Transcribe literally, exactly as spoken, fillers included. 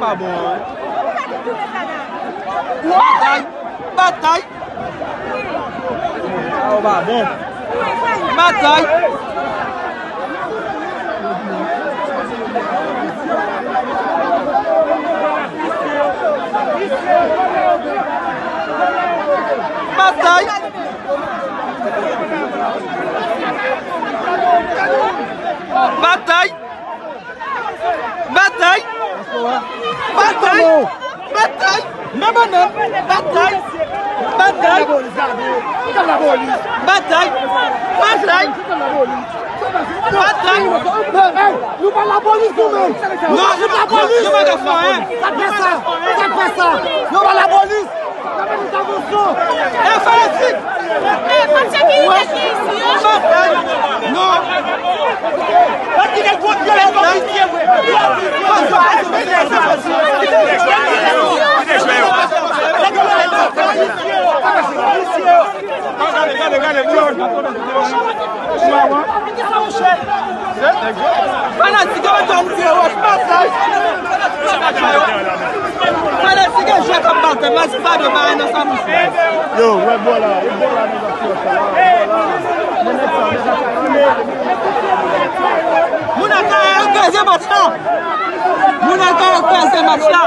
Pa bon, hein. Batay! Batay! Sa yo pa bon. Batay! Batay! Batay! Batay! Batay! Batay! Batay! Batay! Batay! Batay! Batay! Batay! Nou pa lapolis nou menm. Non, nou pa lapolis. Sa fè sa. Sa fè sa. Nou pa lapolis. E fanatik! E, pa sekirite ki isi yo. Non! Fanatik yo mete yon gwo wòch batay. Fanatik yo jwe k ap batay, mwen se pa de bagay nan sa mouche. Yo, wè bò la, e bò la nèg ap fè sa la, e bò la. Men nèg sa, nèg ap fè. Moun ak kay yo kraze match la. Moun ak kay yo kraze match la.